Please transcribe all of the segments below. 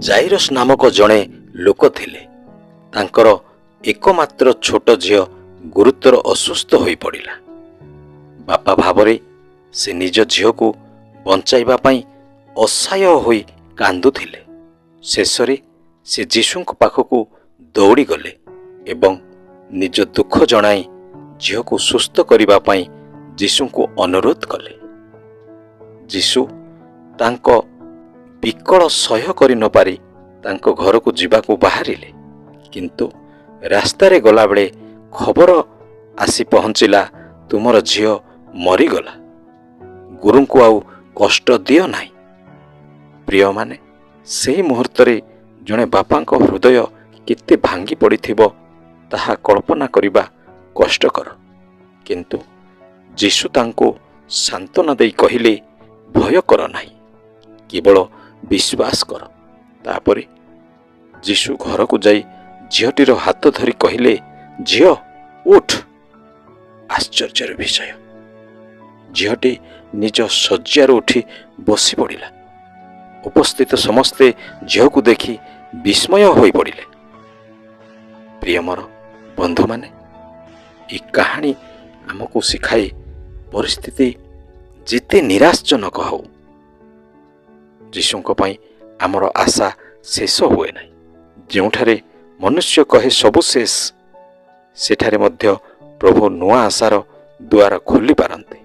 ଜାଇରସ୍ ନାମକ ଜଣେ ଲୋକ ଥିଲେ। ତାଙ୍କର ଏକମାତ୍ର ଛୋଟ ଝିଅ ଗୁରୁତର ଅସୁସ୍ଥ ହୋଇପଡ଼ିଲା। ବାପା ଭାବରେ ସେ ନିଜ ଝିଅକୁ ବଞ୍ଚାଇବା ପାଇଁ ଅସହାୟ ହୋଇ କାନ୍ଦୁଥିଲେ। ଶେଷରେ ସେ ଯୀଶୁଙ୍କ ପାଖକୁ ଦୌଡ଼ିଗଲେ ଏବଂ ନିଜ ଦୁଃଖ ଜଣାଇ ଝିଅକୁ ସୁସ୍ଥ କରିବା ପାଇଁ ଯୀଶୁଙ୍କୁ ଅନୁରୋଧ କଲେ। ଯୀଶୁ ତାଙ୍କ ବିକଳ ସହ୍ୟ କରି ନପାରି ତାଙ୍କ ଘରକୁ ଯିବାକୁ ବାହାରିଲେ। କିନ୍ତୁ ରାସ୍ତାରେ ଗଲାବେଳେ ଖବର ଆସି ପହଞ୍ଚିଲା, "ତୁମର ଝିଅ ମରିଗଲା। ଗୁରୁଙ୍କୁ ଆଉ କଷ୍ଟ ଦିଅ ନାହିଁ।" ପ୍ରିୟମାନେ, ସେହି ମୁହୂର୍ତ୍ତରେ ଜଣେ ବାପାଙ୍କ ହୃଦୟ କେତେ ଭାଙ୍ଗି ପଡ଼ିଥିବ, ତାହା କଳ୍ପନା କରିବା କଷ୍ଟକର। କିନ୍ତୁ ଯୀଶୁ ତାଙ୍କୁ ସାନ୍ତ୍ୱନା ଦେଇ କହିଲେ, "ଭୟ କର ନାହିଁ, କେବଳ ବିଶ୍ୱାସ କର।" ତାପରେ ଯୀଶୁ ଘରକୁ ଯାଇ ଝିଅଟିର ହାତ ଧରି କହିଲେ, "ଝିଅ, ଉଠ।" ଆଶ୍ଚର୍ଯ୍ୟର ବିଷୟ, ଝିଅଟି ନିଜ ଶଯ୍ୟାରୁ ଉଠି ବସି ପଡ଼ିଲା। ଉପସ୍ଥିତ ସମସ୍ତେ ଝିଅକୁ ଦେଖି ବିସ୍ମୟ ହୋଇପଡ଼ିଲେ। ପ୍ରିୟ ମୋର ବନ୍ଧୁମାନେ, ଏ କାହାଣୀ ଆମକୁ ଶିଖାଏ, ପରିସ୍ଥିତି ଯେତେ ନିରାଶଜନକ ହେଉ, ଯୀଶୁଙ୍କ ପାଇଁ ଆମର ଆଶା ଶେଷ ହୁଏ ନାହିଁ। ଯେଉଁଠାରେ ମନୁଷ୍ୟ କହେ ସବୁ ଶେଷ, ସେଠାରେ ମଧ୍ୟ ପ୍ରଭୁ ନୂଆ ଆଶାର ଦୁଆର ଖୋଲି ପାରନ୍ତି।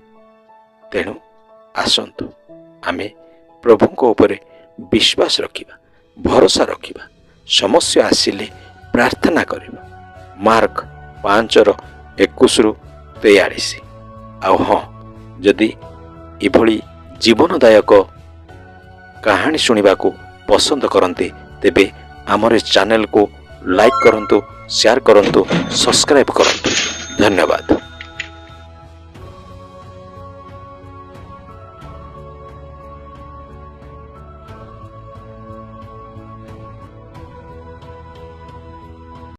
ତେଣୁ ଆସନ୍ତୁ, ଆମେ ପ୍ରଭୁଙ୍କ ଉପରେ ବିଶ୍ୱାସ ରଖିବା, ଭରସା ରଖିବା, ସମସ୍ୟା ଆସିଲେ ପ୍ରାର୍ଥନା କରିବା। ମାର୍କ 5ର 21ରୁ 43। ଆଉ ହଁ, ଯଦି ଏଭଳି ଜୀବନଦାୟକ କାହାଣୀ ଶୁଣିବାକୁ ପସନ୍ଦ କରନ୍ତି, ତେବେ ଆମର ଏ ଚ୍ୟାନେଲକୁ ଲାଇକ୍ କରନ୍ତୁ, ସେୟାର କରନ୍ତୁ, ସବସ୍କ୍ରାଇବ୍ କରନ୍ତୁ। ଧନ୍ୟବାଦ।